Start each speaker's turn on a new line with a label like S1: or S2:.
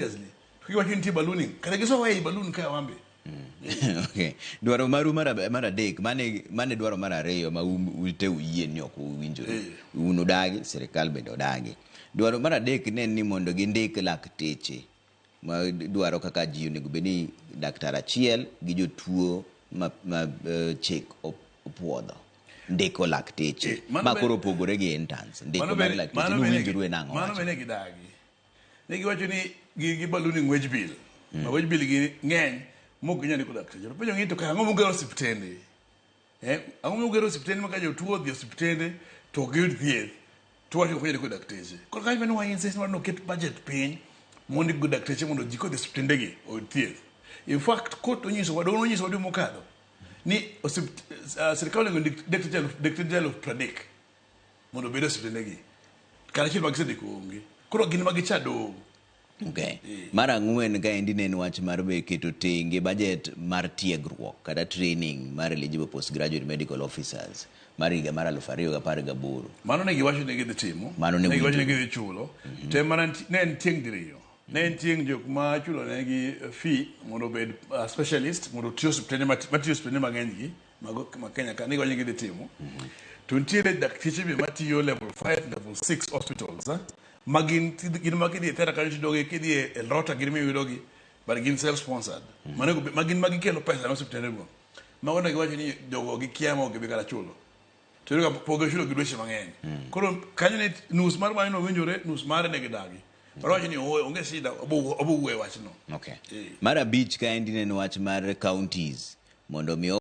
S1: Seriously. To kiwacho ni nitie ballooning, kare gisowa ei balloon ka wambe.
S2: Okay. Dwaro maru mar adek, mane dwaro mar ariyo ma ute uyie ni ok uwinjoru. Un udagi, sirikal bende odagi. Dwaro mar adek ne en ni mondo gindik lakteche ma dwaro kaka ji onego bed ni daktar achiel gi jotuo ma chik opuodho. Ndiko lakteche.
S1: Mano
S2: Ma koro opogore gi interns. Ndiko
S1: Mano
S2: mar lakteche.
S1: mano
S2: Nuwinjoru e nang'o
S1: mano
S2: wacho?
S1: bende gidagi. Ne giwacho ni gi ballooning wage bill. Ma wage bill gi ng'eny mok ginyal ndiko dakteche. To penjo gi to kare ang'o mugero osiptende? Ang'o mugero osiptende ma ka jotuo odhi osiptende to ok giyud thieth to wacho ok ndiko dakteche. Koro kanyo bende wa insist mar noket budget piny mondo ndiko dakteche mondo ji kodhi osiptende gi oyud thieth. In fact, court onyisowa, doho nonyisowa dwe mokadho ni sirikal onego ndik dakteche 30,000 mondo obed e osiptende gi. Kar achiel ma gisendiko onge. Koro gin ma gicha dong'.
S2: Okay. Mar ang'wen kaendi ne en wach mar be keto tenge budget mar tiegruok kata training mar eligible postgraduate medical officers mar higa mar 2018.
S1: Mano ne giwacho ni gidhi timo.
S2: Mano ne
S1: Ne giwacho ni
S2: winjo.
S1: gidhi chulo. To en mana ne en tieng' diriyo. Ne en tieng' jok ma chulo negi fee mondo obed specialist mondo oti osiptende matiyo osiptende mang'eny gi mag ma Kenya ka ne giwacho ni gidhi timo. To nitiere dakteche be matiyo level 5, level 6 hospitals ma gin ma kidhi e theatre kanyo tiyudogi, kidhi e rota gin miyudogi, but gin self sponsored. Mano ma gin ma gikelo pesa ne osiptende go. Mago ne giwacho ni jogo gikia ma ok gibi kata chulo. To iyudo ka pok gichulo gi dweche mang'eny. Koro kanyo ne nus mar mano nowinjore, nus mare ne gidagi. But wacho ni ooyo, onge shida, obo wuoyo e wachno.
S2: Okay. Mar abich kaendi ne en wach mar counties mondo mi